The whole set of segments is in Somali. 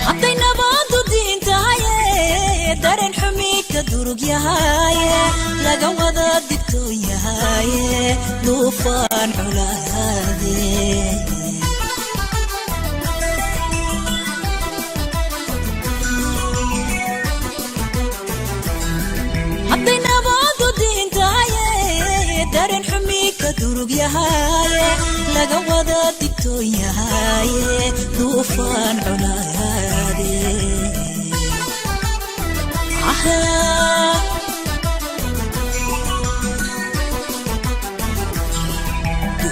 Hadday nabadu diin tahaye, dareen xumi ka durug yahaye, laga wada digtoon yahaye, duufaan culaade. Hadday nabadu diin tahaye, dareen xumi ka durug yahaye, laga wada digtoon yahaye, duufaan culaade.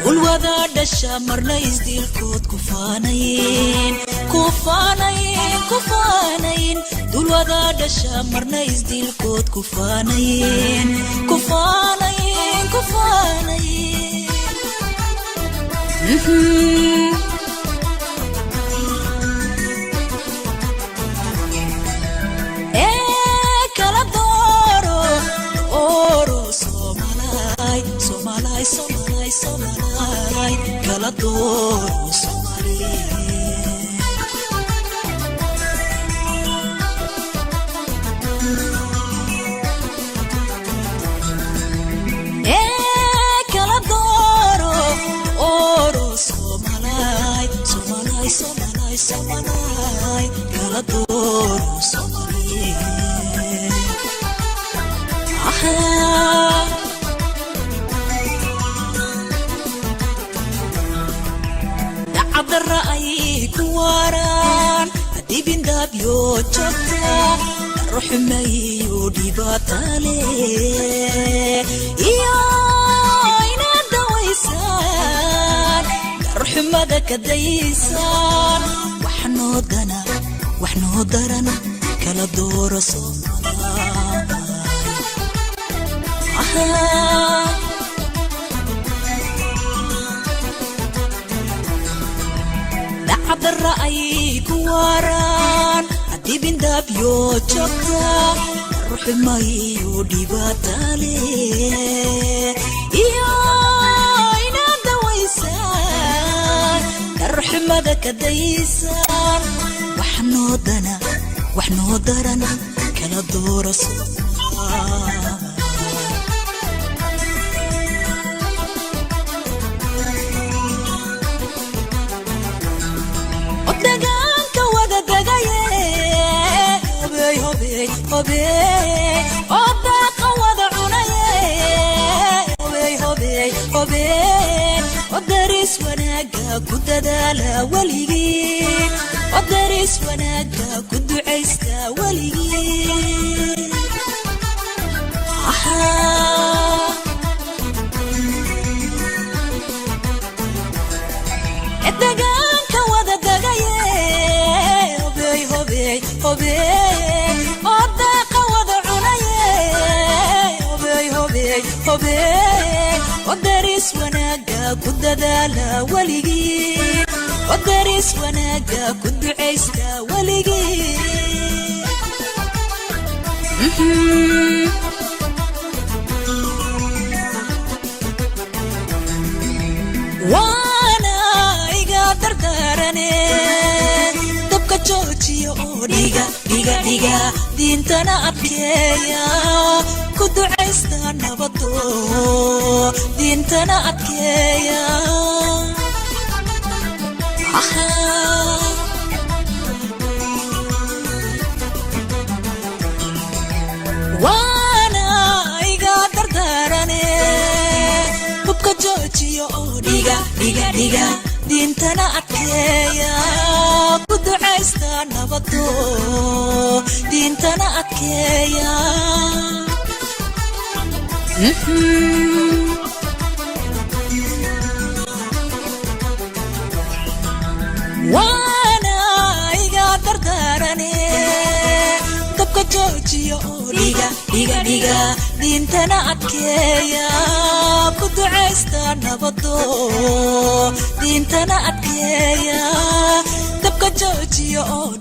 Duul wada dhasha marna isdiilkood ku faanayn, ku faanayn, ku faanayn. Duul wada dhasha marna isdiilkood ku faanayn, ku faanayn, ku faanayn. Ee kala dooro oro Soomalay, Soomalay, Soomalay, Soomalay, kala dooro Soomaaliya. Ee kala dooro oro Soomalay, Soomalay, Soomalay, Soomalay, kala dooro Soomaaliya. Dacadara ay ku waaraan dibindaabyo jabta ruxmayo dhibaatale iyo inaad dawaysaan, darxumada ka daysaan. Wax noo dana, wax noo daran, kala dooro Soomaal. Dacadara ay ku waaraan dibindaabyo jabta ruxmayo dhibaatale iyo inaad dawaysaan, darxumada ka daysaan. Wax noo dana, wax noo daran, kala dooro Soomaal. Dagaanka wada dagaye, hobey, hobey, hobey, oo daaqa wada cunaye, hobey, hobey, hobey, oo daris wanaaga ku dadaala weligii, oo daris wanaaga ku ducaysta weligii. Dagaanka wada dagaye, hobey, hobey, hobey, oo daaqa wada cunaye, hobey, hobey, hobey, oo daris wanaaga ku dadaala weligii, oo daris wanaaga ku ducaysta weligii. Waana iga dardaarane, dabka joojiya oo dhiga dhiga dhiga, diintana adkeeya, ku ducaysta nabado, diintana adkeeya. Waana iga dardaarane, hubka joojiya oo dhiga dhiga dhiga, diintana adkeeya, ku ducaysta nabado, diintana adkeeya. Waana iga dardaarane, dabka joojiya oo dhiga dhiga dhiga, diintana adkeeya, ku ducaysta nabado, diintana adkeeya, dabka joojiya oo